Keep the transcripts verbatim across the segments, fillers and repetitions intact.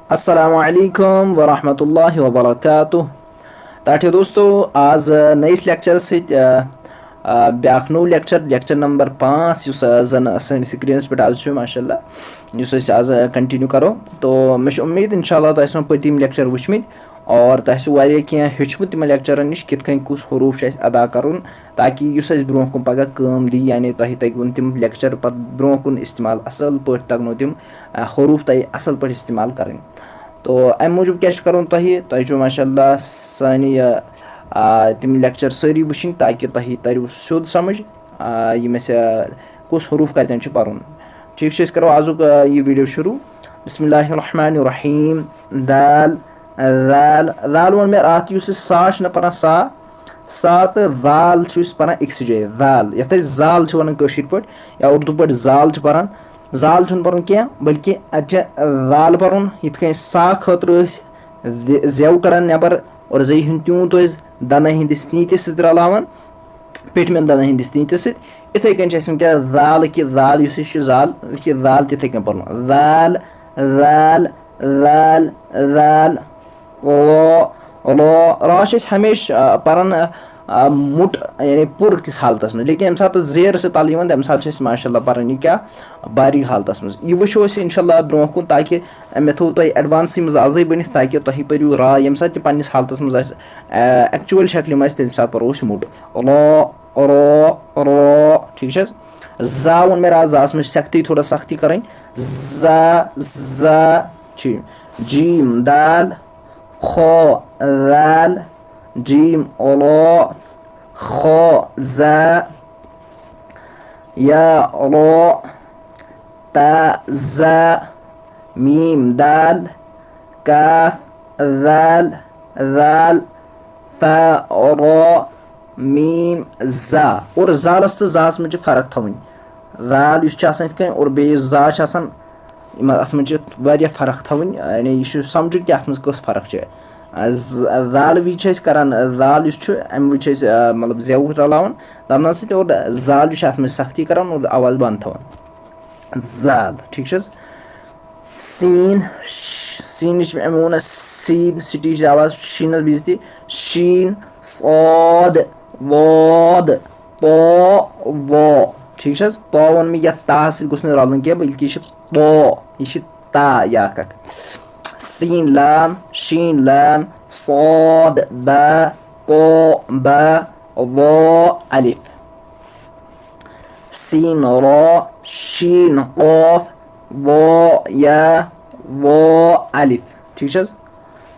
السلام علیکم ورحمۃ اللہ وبرکاتہ۔ ٹاٹھیو دوستو، آز نٔیِس لیکچرس سۭتۍ، آ، آ، بیٛاکھ نوٚو لیکچر، لیکچر نمبر پانٛژھ، یُس، آ، زن سٲنِس سکرینس پٮ۪ٹھ آز چھُ، ماشاء اللہ، یُس أسۍ آز، آ، کنٹینیو کرو۔ تو مےٚ چھِ اُمید، انشاء اللہ، تۄہہِ آسنو پٔتِم لیکچر وٕچھمٕتۍ اور تۄہہِ آسِوٕ واریاہ کینٛہہ ہیوٚچھمُت تِمن لیکچرن نِش، کِتھ کٔنۍ کُس حروٗف چھُ اَسہِ ادا کرُن، تاکہِ یُس اَسہِ برونٛہہ کُن پگاہ کٲم دی، یعنی تۄہہِ تَگہِ وُن تِم لیکچر پتہٕ برونٛہہ کُن استعمال، اصل پٲٹھۍ تگنو تِم، آ، حروٗف تۄہہِ اصل پٲٹھۍ استعمال کرٕنۍ۔ تو امہِ موٗجوٗب کیٛاہ چھُ کرُن تۄہہِ؟ تۄہہِ چھُو ماشاء اللہ سانہِ یہِ، آ، تِم لیکچر سٲری وٕچھِنۍ، تاکہِ تۄہہِ تریو سیوٚد سمجھ، آ، یِم اَسہِ، آ، کُس حروٗف کتٮ۪ن چھُ پرُن۔ ٹھیٖک چھُ، أسۍ کرو آزُک، آ، یہِ ویڈیو شروٗع۔ بسم اللہ الرحمن الرحیم۔ دال، دال، دال ووٚن مےٚ راتھ، یُس أسۍ سا چھِنہ پران، سا، سا تہٕ دال چھِ أسۍ پران أکسٕے جایہِ، دال، یتھ أسۍ زال چھِ ونان کٲشِر پٲٹھۍ یا اردو پٲٹھۍ زال چھِ پران۔ زال چھُنہٕ پرُن کینٛہہ، بلکہِ اتہِ چھِ دال پرُن یِتھ کٔنۍ سا خٲطرٕ أسۍ زِ-، زٮ۪و کڑان نٮ۪بر اور زیٚیہِ ہُنٛد تیوٗنٛت ٲسۍ دنہٕ ہٕنٛدِس تیٖنٛتِس سۭتۍ رلاوان، پیٚٹھمٮ۪ن دنہٕ ہٕنٛدِس تیٖنٛتِس سۭتۍ۔ یِتھے کٔنۍ چھِ اَسہِ وٕنکیٚس زال کہِ زال، یُس یہِ چھُ زال، یہِ چھُ زال تِتھے کٔنۍ پرُن۔ زال، زال، زال، زال، رو، رو، رو چھِ أسۍ ہمیشہِ، آ، پران، آ، آ، موٚٹ، یعنی پُر کِس حالتس منٛز، لیکن ییٚمہِ ساتہٕ زیر چھِ تَلہٕ یِوان، تَمہِ ساتہٕ چھِ أسۍ ماشاء اللہ پران یہِ کیٛاہ؟ باریٖک حالتس منٛز۔ یہِ وٕچھو أسۍ انشاء اللہ برونٛہہ کُن، تاکہِ مےٚ تھوٚو تۄہہِ ایڈوانسٕے منٛز آزٕے ؤنِتھ، تاکہِ تۄہہِ پٔرِو راے، ییٚمہِ ساتہٕ تہِ پننِس حالتس منٛز آسہِ، آ، ایکچوئل شکلہِ منٛز آسہِ، تَمہِ ساتہٕ پرو أسۍ موٚٹ۔ رو، رو، رو، ٹھیٖک چھِ حظ؟ زا ووٚن مےٚ راتھ، زاہَس منٛز چھِ سختی، تھوڑا سختی کرٕنۍ۔ زا، زا، ٹھیٖک۔ جیم، دال، خو، ذال، جیم، رو، خو، زا، یا، رو، تا، زا، میم، دال، کاف، ذال، ذال، فا، رو، میم، زا۔ اور زالس تہٕ زاہس منٛز چھِ فرق تھاوٕنۍ۔ زال یُس چھُ آسان یِتھ کٔنۍ اور بیٚیہِ یُس زا چھُ آسان، یِمن، اتھ منٛز چھِ واریاہ فرق تھاوٕنۍ، یعنی یہِ چھُ سمجھُن کہِ اتھ منٛز کۄس فرق چھِ۔ ز-، زالہٕ وِزِ چھِ أسۍ کران، زال یُس چھُ، امہِ وِزِ چھِ أسۍ، آ، مطلب، زٮ۪و رلاوان دندن سۭتۍ اور زال یُس چھُ، اتھ منٛز چھِ سختی کران اور آواز بنٛد تھاوان۔ زال، ٹھیٖک چھِ حظ؟ سیٖن، ش-، سیٖنٕچ مےٚ ووٚن اَسہِ سیٖن، سٹیج آواز شیٖنَس وِزِ تہِ۔ شیٖن، صاد، واد، طا، وا۔ ٹھیٖک چھِ حظ؟ طا ووٚن مےٚ یَتھ تاہَس سۭتۍ گوٚژھ نہٕ رَلُن کینٛہہ، بلکہِ یہِ چھِ طا، یہِ چھِ طا یا اکھ اکھ۔ سیٖن لام، شیٖن لام، صاد، با، قا، با، وا، الف۔ سین را، شین قاف، وا یا، وا الف۔ ٹھیٖک چھِ حظ؟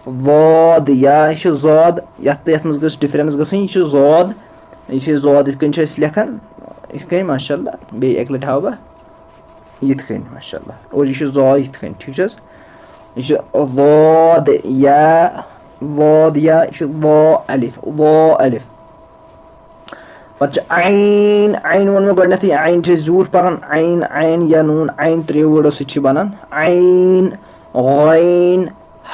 واد یا، یہِ چھُ زاد، یَتھ تہٕ یَتھ منٛز گٔژھ ڈِفرَنٕس گٔژھٕنۍ، یہِ چھُ زاد، یہِ چھُ زاد، یِتھ کٔنۍ چھِ أسۍ لیکھان، یِتھ کٔنۍ، ماشاء اللہ، بیٚیہِ اَکہِ لَٹہِ ہاوٕ بہٕ، یِتھ کٔنۍ، ماشاء اللہ، اور یہِ چھُ زا یِتھ کٔنۍ، ٹھیٖک چھِ حظ؟ یہِ چھُ واد یا، واد یا، یہِ چھُ وا الف، وا الف۔ پتہٕ چھِ عین، عین ووٚن مےٚ گۄڈٕنٮ۪تھٕے، عین چھِ أسۍ زیوٗٹھ پَران، عین، عین یا نوٗن، عین ترٛیٚیو وٲڈو سۭتۍ چھِ بَنان۔ عین، غین،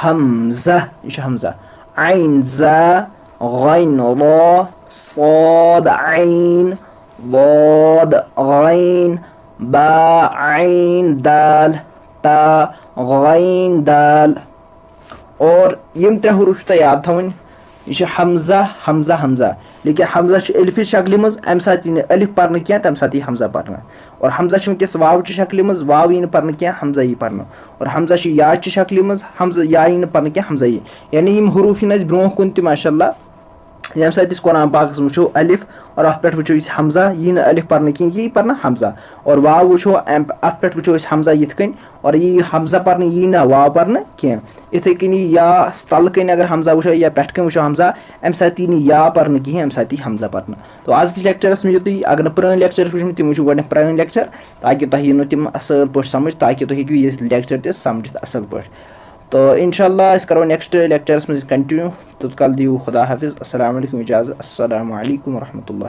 ہمزہ، یہِ چھُ ہمزہ۔ عین، زا، غین، را، صاد، عین، ضاد، غین، با، عین، دال، تا، غین، دال۔ اور یِم ترٛےٚ حروٗف چھِ تۄہہِ یاد تھاوٕنۍ۔ یہِ چھِ حمزہ، حمزہ، حمزہ۔ لیکن حمزہ چھُ الفٕچ شکلہِ منٛز، اَمہِ ساتہٕ یی نہٕ الف پرنہٕ کینٛہہ، تَمہِ ساتہٕ یی حمزہ پرنہٕ۔ اور حمزہ چھُ وٕنکیٚس واوچہِ شکلہِ منٛز، واو یی نہٕ پرنہٕ کینٛہہ، حمزہ یی پرنہٕ۔ اور حمزہ چھُ یاچہِ شکلہِ منٛز، حمزہ، یا یی نہٕ پرنہٕ کینٛہہ، حمزہ یی۔ یعنی یِم حروٗف یِن اَسہِ برونٛہہ کُن تہِ، ماشاء اللہ، ییٚمہِ ساتہٕ أسۍ قرآن پاکَس منٛز وٕچھو الف، اور اَتھ پٮ۪ٹھ وٕچھو أسۍ حمزہ، یی نہٕ الف پرنہٕ کینٛہہ، یی پرنہٕ حمزہ۔ اور واو وٕچھو، اَمہِ، اَتھ پٮ۪ٹھ وٕچھو أسۍ حمزہ یِتھ کٔنۍ، اور یی حمزہ پرنہٕ، یی نہٕ واو پرنہٕ کینٛہہ۔ یِتھَے کٔنی یا تَلہٕ کٔنۍ اگر حمزہ وٕچھو یا پٮ۪ٹھٕ کٔنۍ وٕچھو حمزہ، اَمہِ ساتہٕ یی نہٕ یا پرنہٕ کِہیٖنۍ، اَمہِ ساتہٕ یی حمزہ پرنہٕ۔ تو آزکِس لیکچرَس منٛز یُتُے، اگر نہٕ پرٛٲنۍ لیکچر وٕچھمٕتۍ، تِم وٕچھِو گۄڈٕنٮ۪تھ پرٛٲنۍ لیکچر، تاکہِ تۄہہِ یِنو تِم اَصٕل پٲٹھۍ سَمٕجھ، تاکہِ تُہۍ ہیٚکِو یہِ لیکچر تہِ سَمجھِتھ اَصٕل پٲٹھۍ۔ تو انشاء اللہ أسۍ کَرو نیکسٹ لیکچرَس منٛز کنٹِنیو۔ توٚت کال دِیِو خدا حافظ۔ السلام علیکم اجازت۔ السلام علیکم ورحمۃ اللہ۔